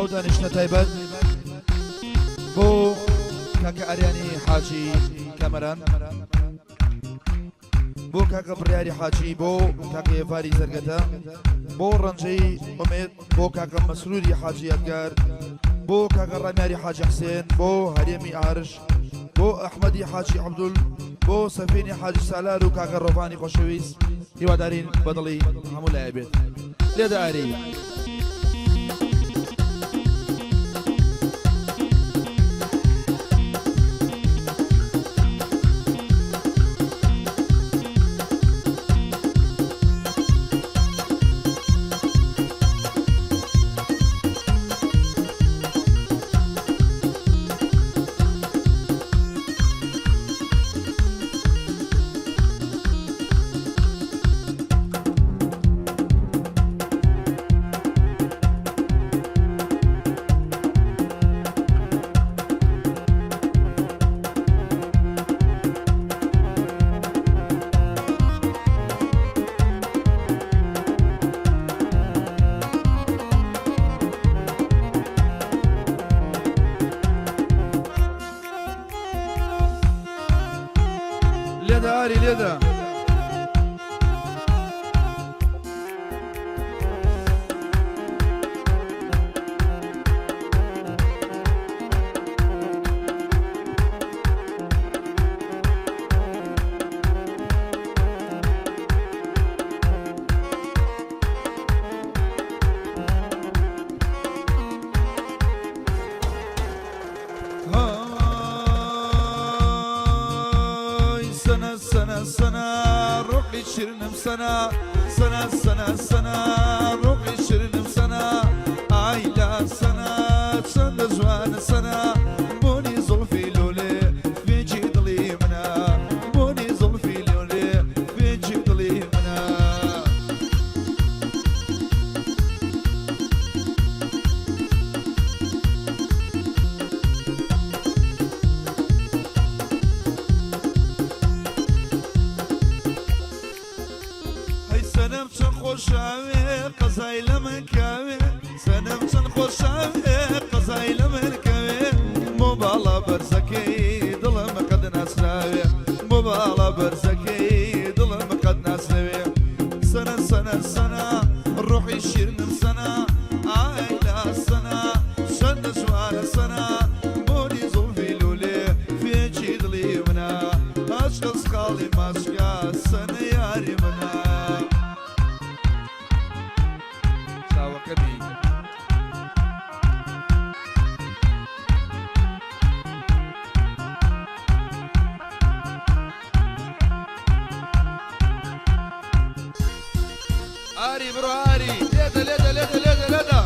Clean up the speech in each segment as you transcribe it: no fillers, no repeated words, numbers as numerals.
ئەو دانیشتنە تایبەت بۆ کاکە ئاریانی حاجی کامەران، بۆ کاکە بڕیاری حاجی، بۆ کاکە ئێڤاری زەرگەتە، بۆ ڕەنجەی ئومێد، بۆ کاکە مەسروری حاجی یادگار، بۆ کاکە ڕامیاری حاجی حسێن، بۆ هەرێمی ئارش، بۆ ئەحمەدی حاجی عەبدول، بۆ سەفینی حاجی سالار و کاکە ڕۆڤانی خۆشەویست. هیوادارین بەدڵی هەموو لایە بێت. لێدە ئاری. لێدە ئاری لێدە. های سەنە سەنە سەنە ڕۆحی شیرنم سەنە سەنە سەنە سەنە ڕۆحی شیرنم سەنە ئای لا سەنە چەندە جوانە سەنە بۆنی زوڵفی لۆلێ فێنکی دڵی منە بۆنی زوڵفی لۆلێ فێنکی دڵی منە. هەی سەنەم چەند خۆشاوێ قەزای لە من کاوێ سەنەم چەند خۆشاوێ قەزای لە من کاوێ بۆ باڵا بەرزەکەی دڵم قەد ناسراوێ بۆ باڵا بەرزەکەی دڵم قەد ناسراوێ سەنە سەنە سەنە ڕۆحی شیرنم سەنە ئای لا سەنە چەندە جوانە سەنە بۆنی زوڵفی لولێ فێنکی دڵی منە ئەشقە سخاڵی ماچکە سەنە یاری منە. چاوەکەمی. ئاری بڕۆ ئاری لێدە لێدە لێدە لێدە لێدە.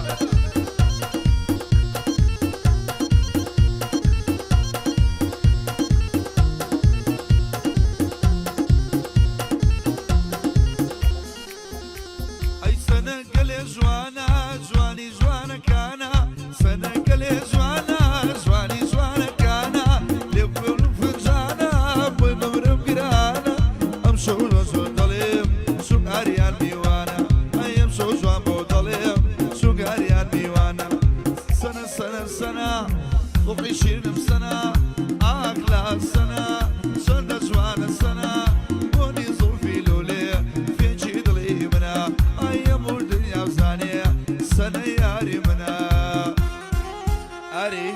ئەی سەنە گەلێ جوانە جوانی جوانەکانە سەنە گەلێ جوانە جوانی جوانەکانە لێ بکەون فنجانە بۆی بمرم گرانە ئەم شەو زۆر دەڵێم چون ئاریان میوانە ئەی ئەم شەو جوان بۆ دەڵێم چون ئاریان میوانە سەنە سەنە سەنە ڕوحی شیرنم سەنە ئاخ لا سەنە چەندە جوانە سەنە بۆنی زوڵفی لولێ فێنکی دڵی منە ئای هەموو دنیا بزانێ سەنە یاری منە ئاری.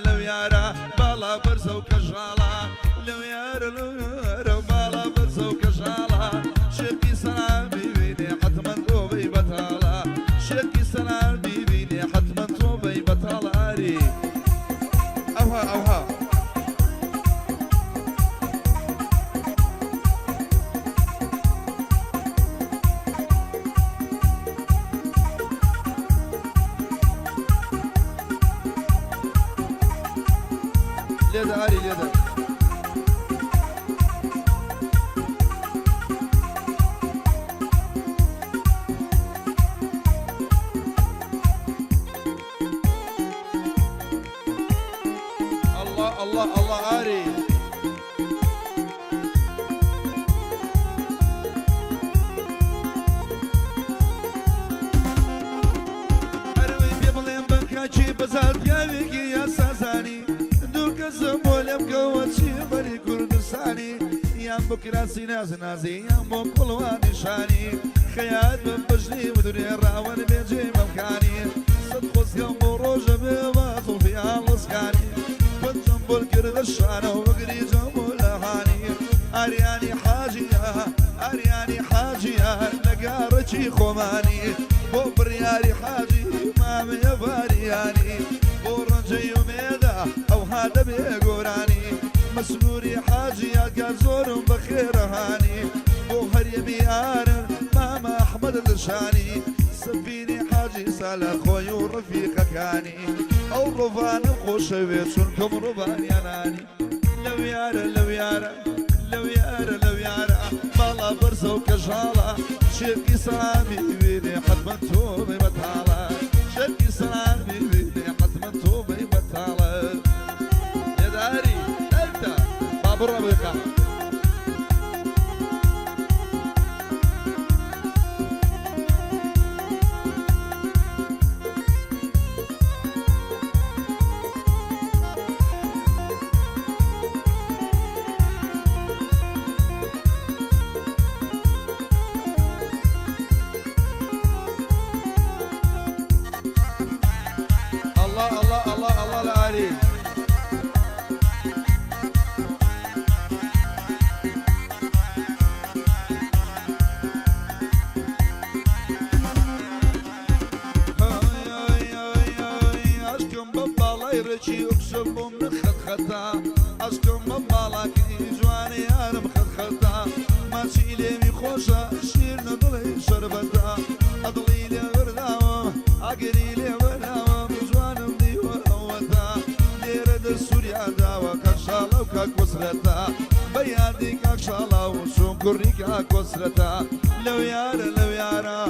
لەو یارە باڵا بەرزە و کەژاڵە، لەو یارە لەو یارە باڵا بەرزە و کەژاڵە، شێخی سەران بیبینێ حەتمەن تۆبەی بەتاڵە، شێخی سەران بیبینێ حەتمەن تۆبەی بەتاڵە. ئاری ئەوها ئەوها. لێدە ئاری لێدە. الله الله الله ئاری. ئەرەوەی پێ بڵێم بە کاکی بەزار پیاوێکی یاسازانی، دوو کەسم بۆ لێم کەوە چی بەری کوردستانی، یان بۆ کراسی نازنازی یان بۆ کوڵوان نیشانی، خەیات بم بەژنی بدونێ ڕاوەن بێجێ مەمکانی، سەد خۆزگەم بۆ ڕۆژە بێ بە زوڵفیان ڕزگانی، پەنجەم بۆل کردە شانە و بگریجەم بۆ لەهانی، ئاریانی حاجیە ئاریانی حاجیە لە گاڕەکی خۆمانی، بۆ بڕیاری حاجی مامەیە باریانی، بۆ ڕەنجەی ئومێدە ئەوها دەبێ گۆرانی، مەسروری حاجی یادگار زۆرم بەخێرەهانی، بۆ هەرێمی ئارن مامە ئەحمەد لشانی، سەفینی حاجی سالە خۆی و ڕەفیقەکانی، ئەو ڕۆڤانە خۆشەوێ چونکەم ڕۆڤانیانانی. لەو یارە لەو یارە لەو یارە لەو یارە باڵا بەرزە و کەژاڵە، شێرکی سەلامی بینێ حەتمەن تۆبەی بەتاڵە، شێرکی سەلامی بینێ حەتمەن تۆبەی بەتاڵە. لێداری ئەرتا با بڕۆ بێقا. الله الله الله الله لعلي. ئەشکم بە باڵای ڕێکی ئوکسم بۆ من خەت خەتا، ئەشکم بە باڵاکەی جوانە یارم خەت خەتا، ماچی لێوی خۆشە شیرنە دڵی شەربەتە، ئەدڵی لێ بەرداوم ئاگری لێ بەراوم جوانم دیوە ئەوەتا، لێرە دە سووریا داوە کاک شاڵە و کاک کۆسرەتە، بە یادی کاک شاڵە و چوون کوڕی کاک کۆسرەتە. لەو یارە لەو یارە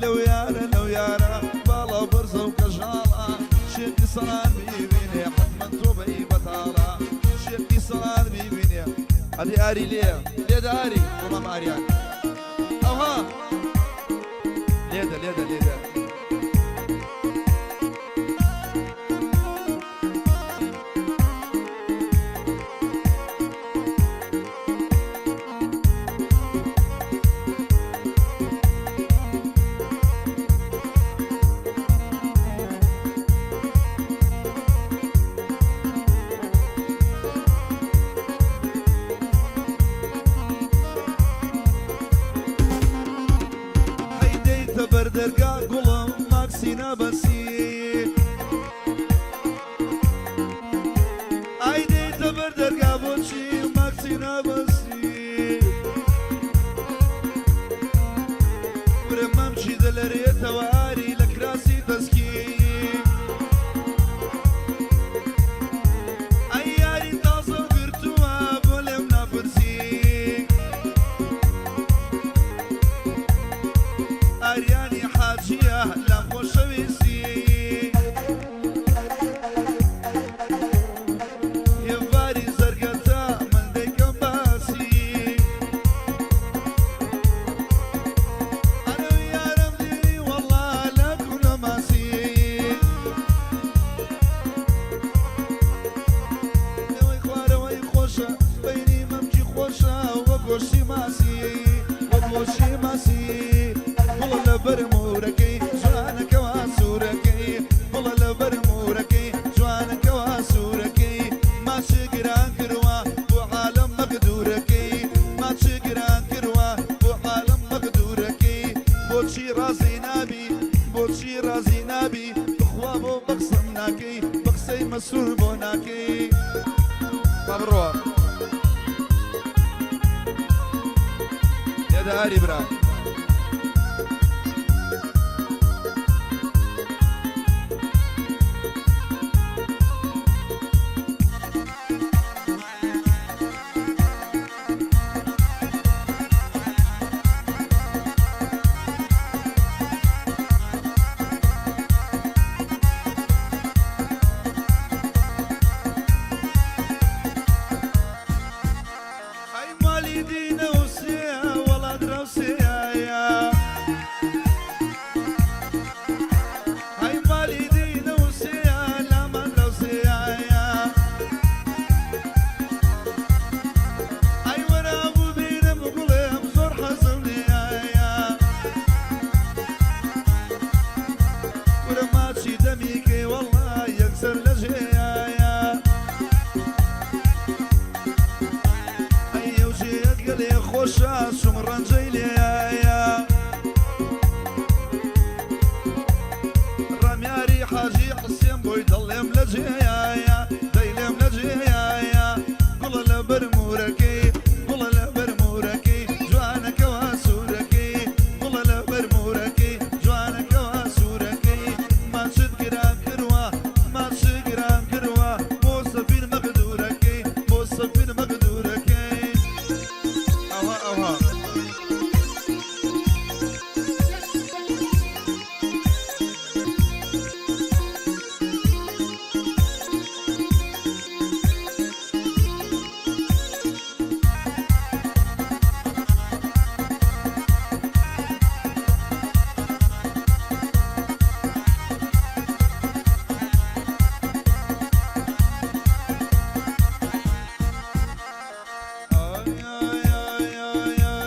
لەو یارە لەو یارە باڵا بەرزە و کەژاڵە، شێخی سەڵان بیبینێ حەتمەن تۆبەی بەتاڵە، شێخی سەڵان بیبینێ. ئەدی ئاری لێ لێدە ئاری بۆ مام ئاریان. ئەوها لێدە لێدە لێدە. هەی دەیتە بەردەرگا گوڵ سوور بۆ ناکەی با بڕۆ لێدە ئاری برا. ئەی مالی دینە و سێ وەڵا دراوسێیە ئەی مالی دینە و سێ لامان دراوسێیە ئەی وەرە ببینم گوڵێم زۆر حەزم لێیە کورە ماچی دەمی کەی وەڵا یەکسەر لە جێیە ئەی ئەو جێیەت گەلێ خۆشە چوم ڕەنجەی لێیە ڕامیاری حاجی حسێن بۆی دەڵێم لە جێیە دەیلێم لە جێیە گوڵە لە بەر مورەکەی گوڵە لە بەر مورەکەی جوانەکەوە سوورەکەی گوڵە لە بەر مورەکەی جوانەکەوە سوورەکەی ماچت گران کروە ماچ گران کروە بۆ سەفین مەغدورەکەی بۆ سەفین مەغدورەکەی ئەوها ئەوها.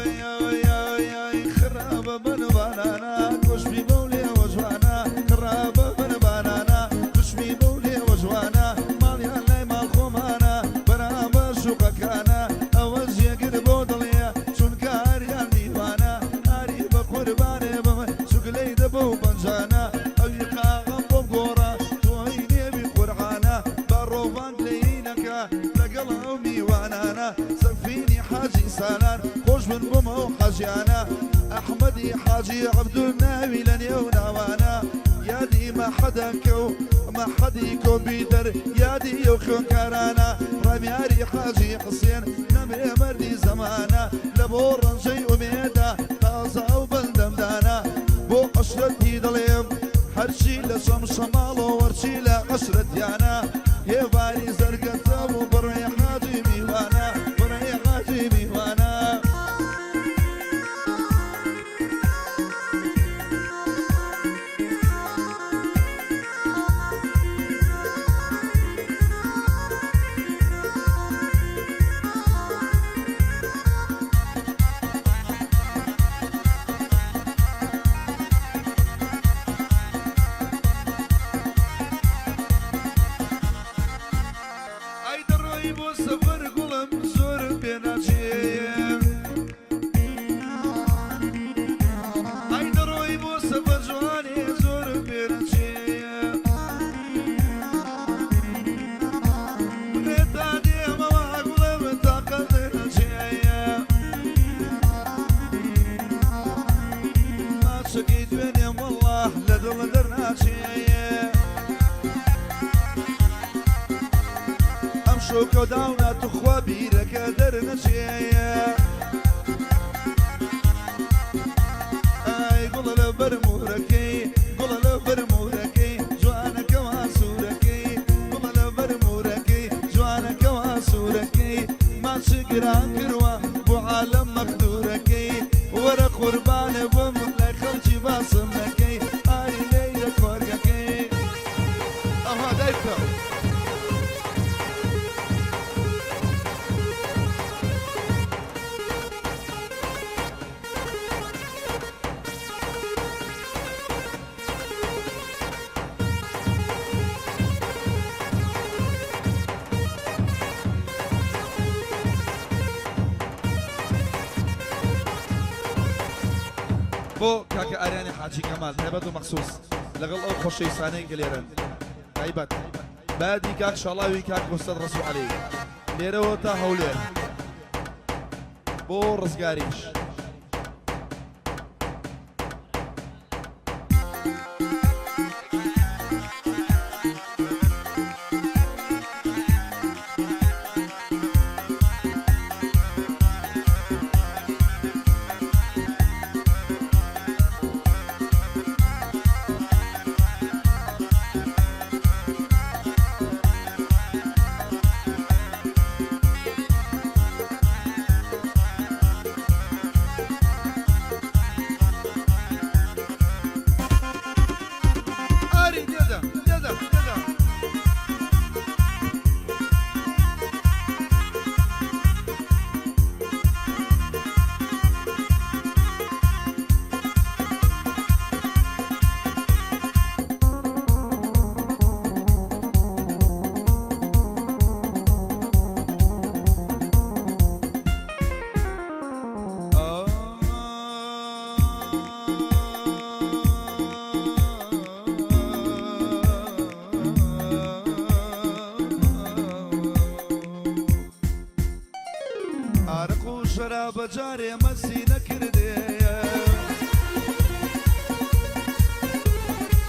ئای خراپە بن بانانا کوشمی بەو لێوە جوانە خراپە بن بانانا کوشمی بەو لێوە جوانە ماڵیان لای ماڵ خۆمانە بەرامبەر شوقەکانە ئەوە جێگر بۆ دڵێ چونکە ئاریان میوانە ئاری بە قوربانێ بم چوکلەی دەبە و پەنجانە ئەوی قاغم بۆم گۆڕە تۆی نێوی قورعانە با ڕۆڤان لێی نەکا لەگەڵ ئەو میوانانە سەفینی حاجی سالار خۆش بن بۆم ئەو حاجیانە ئەحمەدی حاجی عەبدول ناوی لە نێو ناوانە یادی مەحەدەکە و مەحەدی کۆمپیوتەر یادی ئەو خوێندکارانە ڕامیاری حاجی حسێن نەمرێ مەردی زەمانە لە بۆ ڕەنجەی ئومێدە تازە ئەو بەندەمدانە بۆ عەشرەتی دەڵێم هەرچی لە شەمشەماڵەوە وەرچی لە عەشرەتیانە هێواری زەرگەتە و بڕێ حاجی میوانە بڕێ حاجی میوانە. ئەی دەڕۆی بۆ سەفەر گوڵم زۆرم پێ ناچێ ئەی دەڕۆی بۆ سەفەر جوانێ زۆرم پێ ناچێ بێ تا دێمەوە گوڵم تاقەت ناچێ ماچەکەی دوێنێم وەڵڵا لە دڵ دەرناچێ ئەم شەوکە داونا توخوا بیرەکە دەرنەچێ ئای گوڵە لە بەر مورەکەی گوڵە لە بەر مورەکەی جوانەکەوا سوورەکەی گوڵە لە بەر مورەکەی جوانەکەوا سوورەکەی ماچ گران کروە بۆ عالەم مەخدورەکەی وەرە قوربانە بم لای خەڵکی باسم نەکەی ئاری لێی لە کۆرگەکەی ئەوها دای بکە. بۆ کاکە ئاریانی حاجی کەمال تایبەت و مەخسوس لەگەڵ ئەو خۆشەویستانەی کە لێرەن تایبەت. بەیادی کاک شاڵاوی کاک کۆسرەت ڕەسوڵ عەلی لێرەوە تا هەولێر بۆ ڕزگاریش. ئاری لێدە لێدە لێدە. ئارەق و شەرابە جارێ مەسی نەکردێ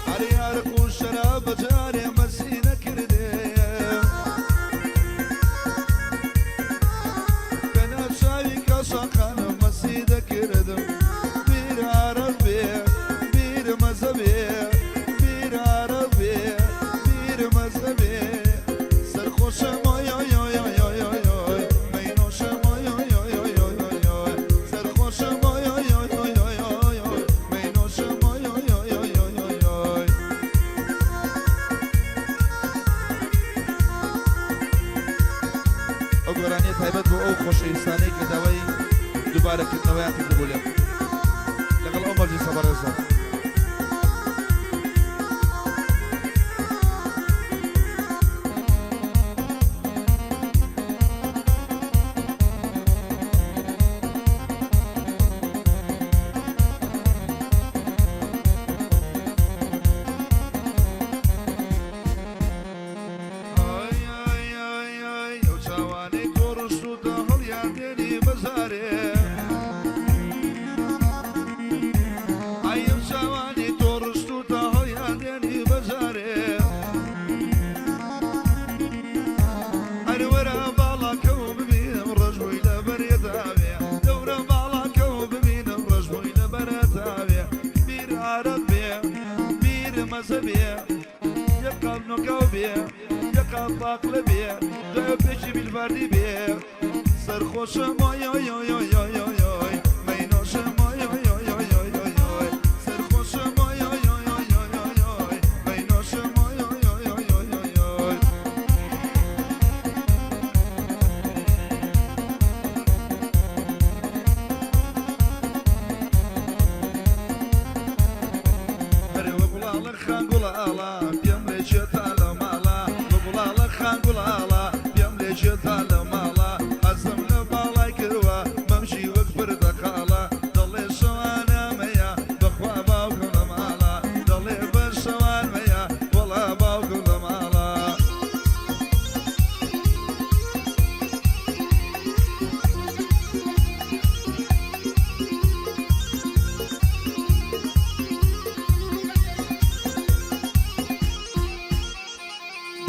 ئەرێ ئارەق و شەرابە جارێ مەسی نەکردێ بەنا چاوی کاشان خانم مەسی دەکردم بیر عەرەب بێ بیر مەزە بێ بیر عەرەب بێ بیر مەزە بێ سەرخۆشم ئۆی ئۆی ئۆی ئۆی ئۆی ئۆی ئۆی مەینۆشم ئۆی ئۆی ئۆی ئۆی ئۆی ئۆی ئۆی سەرخۆشم ئۆی ئۆی ئۆی ئۆی ئۆی ئۆی ئۆی مەینۆشم ئۆی ئۆی ئۆی ئۆی ئۆی ئۆی ئۆی. ئەو گۆرانیە تایبەت بۆ ئەو خۆشەویستانەی کە داوای دووبارەکردنەوەیان کردبوو لێم لەگەڵ ئەو مەجلیسە بەڕێزە. ئای ئای ئای ئای ئەو چاوانەی تۆ ڕشتووتە هەڵیان دێنی بەجارێ ئای ئەو چاوانەی تۆ ڕشتووتە هەڵیان دێنی بەجارێ ئەرێ وەرە باڵاکەو ببینم ڕەش بووی لەبەر یەتاوێ دەورە باڵاکەو ببینم ڕەش بووی لەبەر هەتاوێ بیر عارەق بێ بیر مەزە بێ یەک قاپ نۆکاو بێ یەک قاپ پاقلە بێ دوای پێکی بیلڤاردی بێ سەرخۆشم ئۆی ئۆی ئۆی ئۆی ئۆی ئۆی ئۆی مەینۆشم ئۆی ئۆی ئۆی ئۆی ئۆی ئۆی ئۆی سەرخۆشم ئۆی ئۆی ئۆی ئۆی ئۆی ئۆی ئۆی مەینۆشم ئۆی ئۆی ئۆی ئۆی ئۆی ئۆی ئۆی. ئەرێ وە گوڵاڵە خان گوڵاڵە پێم لێ چێتا لە ماڵە وە گوڵاڵە خان گوڵاڵە پێم لێ چێتا لە ماڵە حەزم لە باڵای کردوە مەمشی وەک پرتەقاڵە دەڵێ شەوانامەیە بەخوا باوکم لە ماڵە دەڵێ بە شەوانمەیە وەڵا باوکم لە ماڵە.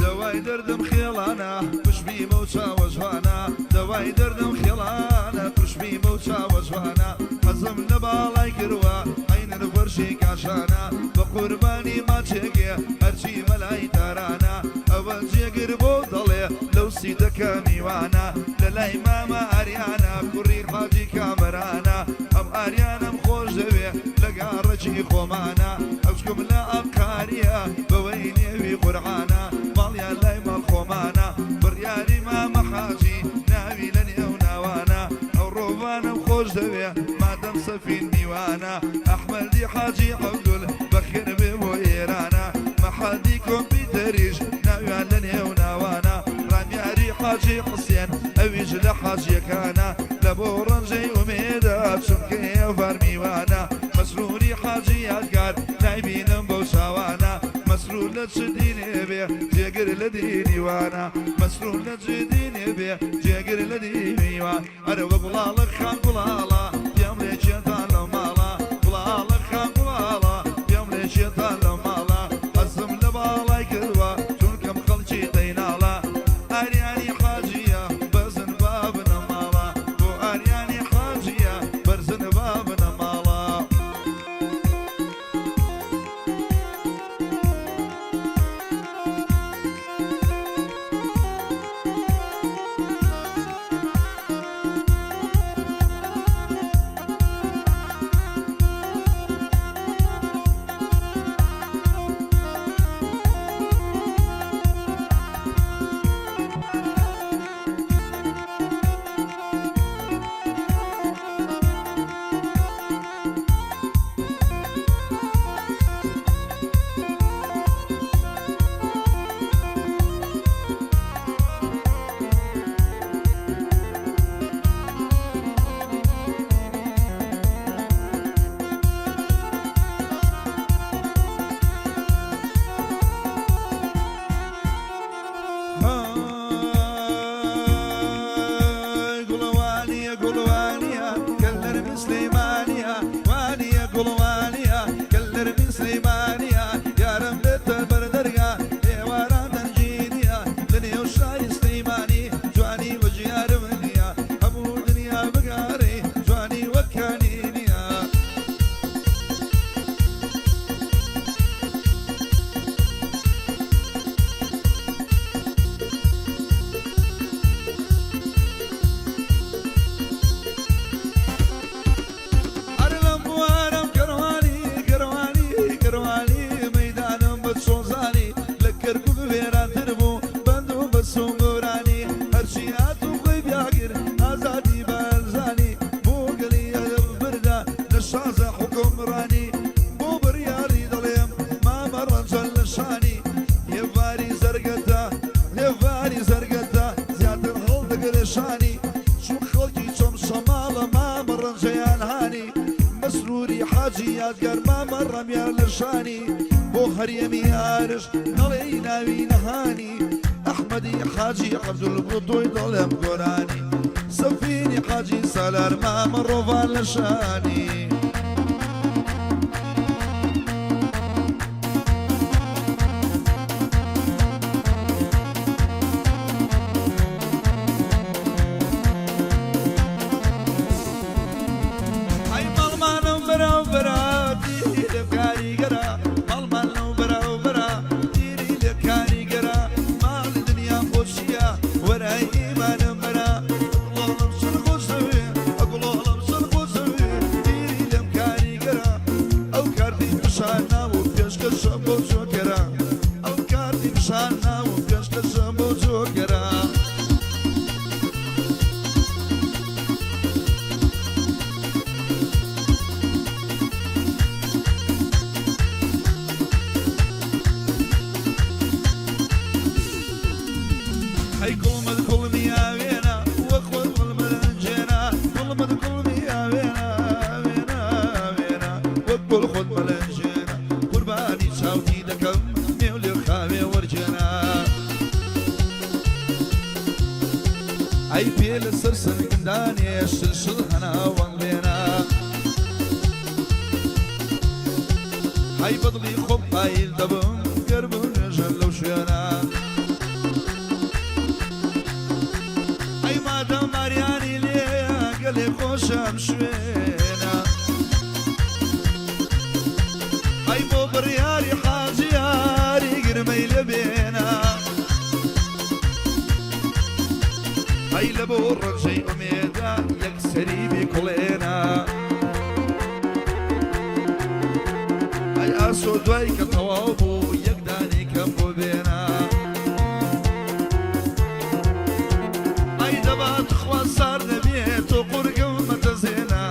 دەوای دەردم خێڵانە پشبیمە و چاوە جوانە دەوای دەردم خێڵانە پشبیمە و چاوە جوانە حەزم لە باڵای کردوە عەینەن فەرشی کاشانە بە قوربانی ماچێکێ هەرچی مەلای تارانە ئەوە جێگر بۆ دەڵێ لەو سیتەکە میوانە لە لای مامە ئاریانە کوڕی حاجی کامەرانە ئەم ئاریانەم خۆش دەوێ لە گاڕەکی خۆمانە ئەوچکم لە ئەقاریە بەوەی نێوی قورعانە ماڵیان لای ماڵ خۆمانە بڕیاری مامە حاجی ناوی لە نێو ناوانە ئەو ڕۆڤانەم خۆش دەوێ مادەم سەفین میوانە ئەحمەدی حاجی عەبدول بەخێر بێ بۆ ئێرانە مەحەدی کۆمپیوتەریش ناویان لە نێو ناوانە ڕامیاری حاجی حسێن ئەویش لە حاجیەکانە لە بۆ ڕەنجەی ئومێدە چونکە ئێڤار میوانە مەسروری حاجی یادگار نایبینم بەو چاوانە مەسرور لە چ دینێ بێ جێگر لە لە دینی وانە مەسرور لە جدینێ بێ جێگر لە دیویوان ئەرە وە گوڵاڵە خان گوڵاڵە پێم لێ چێتان لەو ماڵە گوڵاڵە خان گوڵاڵە پێم لێ چێتان لەو ماڵە حەزم لە باڵای کردووە چونکەم خەڵکی دەیناڵە ئاریانی حاجیە بەزن با بنەماڵە بۆ ئاریانی حاجیە بەرزن با بنەماڵە. هاي گوڵوانیە گوڵوانیە کەلەرمی سلەیمانیە وانیە گوڵوانیە کەلەرمی سلەیمانیە یارم لێتە بەردەرگا ئێواران دەنگینیە لە نێو شاری سلەیمانی جوانی وەک یارم نییە هەموو دنیا بگارێ جوانی وەکانی نییە. ئەر لەم بوارم کەروانی کەروانی کەروانی مەیدانم بە چۆزانی لە کەرکوک وێرانتر بوو بەند و بە سۆنگۆرانی هەرچی هات و خۆی بیاگر ئازادی بەرزانی بۆ گەلی بردە لە شازە حوکمڕانی بۆ بڕیاری دەڵێم مامە ڕەنجە لە شانی لێواری زەرگەتە لێواری زەرگەتە زیاتر هەڵدەگرێ شانی چون خەڵکی چۆم شەماڵە مامە ڕەنجەیان هانی مەسروری حاجی یادگار مامە ڕەمیان لە شانی بۆ هەرێمی ئارش نەڵێی ناوی نەهانی ئەحمەدی حاجی عەبدولقودوی دەڵێم گۆرانی سەفینی حاجی سالار مامە ڕۆڤان لە شانی. ئەی ماڵمانەو بەراو بەرا دیری لێ کاریگەرە ماڵمانەو بەراو بەرا دیری لێ کاریگەرە ماڵی دنیا خۆشیە وەرای ئیمانم بەرا ئەگوڵۆڵم چەند خۆشەوێ ئەگوڵۆڵم چەند خۆشەوێ دیری لێم کاریگەرە ئەو کارتی پیشان ناو و پێشکەشە بۆ جۆکەرە ئەو کارتی پیشان ناو و پێشکەشە بۆ جۆکەرە. ئەی کوڵمت کوڵمی ئاوێنە وەک خۆت ململنجێنە کوڵمت کوڵمی ئاوێنە ئاوێنە ئاوێنە وەک گوڵ خۆت ملنجێنە قوربانی چاوتی دەکەم نێو لێ خاوێ وەرجێنە. ئەی پێ لەسەر سنگم دانێ شل شل هەناوەنگ لێنە ئەی بەدڵی خۆم قایل دەبم گەر بنێژە لەو شوێنە. ئەی مادەم ماریانی لێ گەلێ خۆشم شوێنە ئەی بۆ بڕیاری حاجیاری گرمەی لێ بێنە ئەی لە بۆ ڕەنجەی ئومێدە یەکسەری بیکوڵێنە ئەی ئاسۆ دوای کە تەواو بوو یەک دانەی کەم بۆ بێنە ئەی دەبا تخوا سار نەبێ تۆ قورگم مەتەزێنە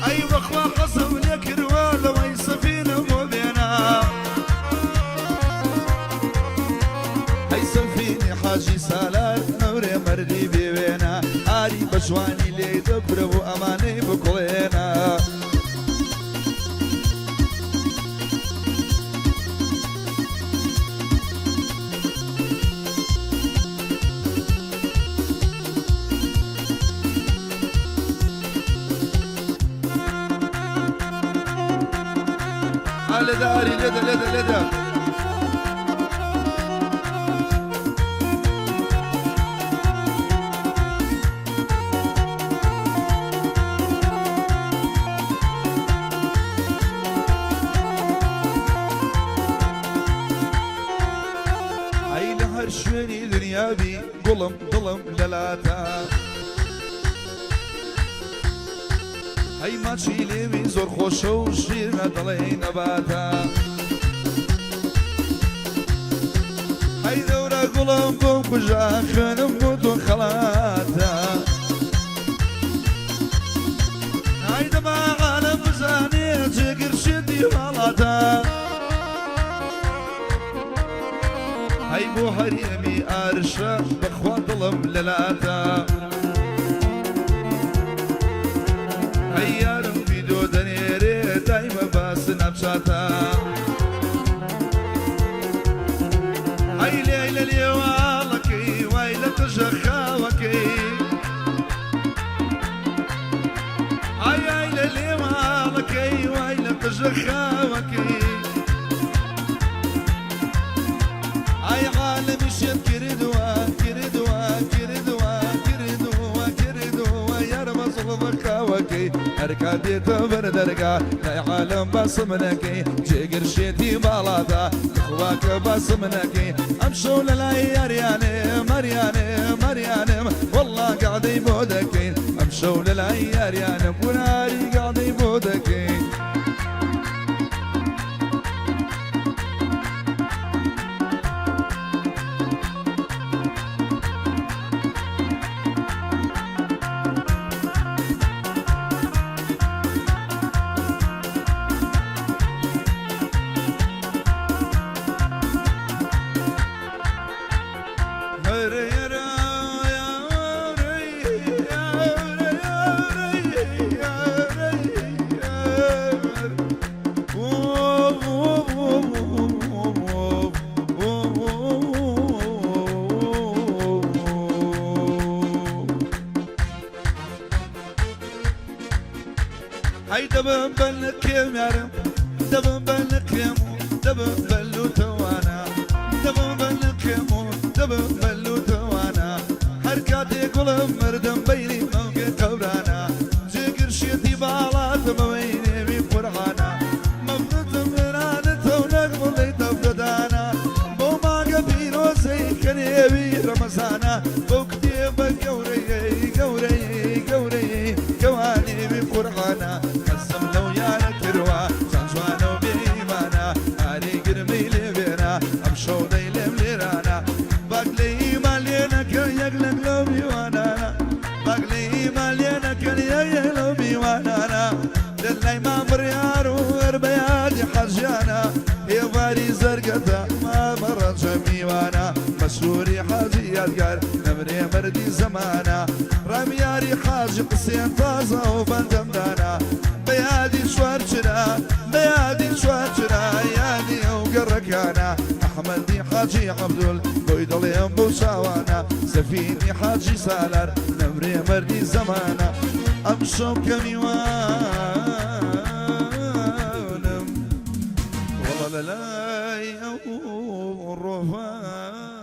ئەی بەخوا حەزم لێ کردووە لەوەی سەفینم بۆ بێنە ئەی سەفینی حاجی سالار نەورێ مەردی بێوێنە ئاری بە جوانی لێی دەکورە بۆ ئەمانەی بکوڵێنە. لێدە ئاری لێدە لێدە لێدە. ئەی لە هەر شوێنی دنیابی گوڵم دڵم لەلاتە. هەی ماچی لێوی زۆر خۆشە و شیرنە دڵێی نەباتە. هەی دەورە گوڵم بۆم کوژە خوێنم بۆ تۆ خەڵاتە. ئای دەبا عالەم بزانێ جێگر شێتی واڵاتە. هەی بۆ هەرێمی ئارشە بەخوا دڵم لەلاتە. هەی یارم ڤیدۆ دەنێرێ دایمە باس ناپچاتە. هەی لێی لە لێواڵەکەی وای لە قژە خاوەکەی. ئای ئای لە لێواڵەکەی وای لە قژە خاوەکەی. ئای عالەمی شێت کردووە کردووە کردووە کردووە کردووە یارە بە زوڵفە خاوەکەی. هەر کات دێتە بەر دەرگا لای عالەم باسم نەکەی جێگر شێتی باڵادا خواکە باسم نەکەی. ئەمشەو لە لای یاریانێ ماریانێ ماریانم والله قعدەی بۆ دەکەین. ئەمشەو لە لای یاریانم گوناری قعدەی بۆ دەکەین. هەی دەبم بە نقێم یارم دەبم بە نقێم و دەبم بە لوتەوانە دەبم بە نقێم و دەبم بە لوتەوانە. هەر کاتێ گوڵم مردم بەینی مەوگە قەورانە جێگر شێتی باڵاتم ئەوەی نێوی قورعانە مەفرەتم لەرانەتە و نەک بڵێی تەفتەدانە بەو مانگە پیرۆزەی کە نێوی ڕەمەزانە بەو کتێبە گەورەیەی گەورەیەی گەورەیەی کەوا نێوی قورعانە. حەزم لەو یارە کردوە چەند جوانە و بێ ئیمانە ئاری گرمەی لێ بێنە ئەمشەو دەی لێم لێرانە باک لێ ئیمان لێ نەکەن یەک لەک لەو میوانانە باک لێ ئیمان لێ نەکەن یەک یەک لەو میوانانە لە لای مام بڕیار و هەر بە یادی حەجیانە ئێواری زەرگەتە مامە ڕەنجە میوانە مەسروری حاجی یادگار نەمرێ مەردی زەمانە ڕامیاری حاجی حسێن تازە و بەندەم دانا بە یادی چوار چرا بە یادی چوار چرا یادی ئەو گەڕەکانە ئەحمەدی حاجی عەبدول بۆی دڵێم بەو چاوانە سەفینی حاجی سالار نەمرێ مەردی زەمانە ئەمشەو کە میوانم وەڵا لە لای ئەو ڕۆڤانە.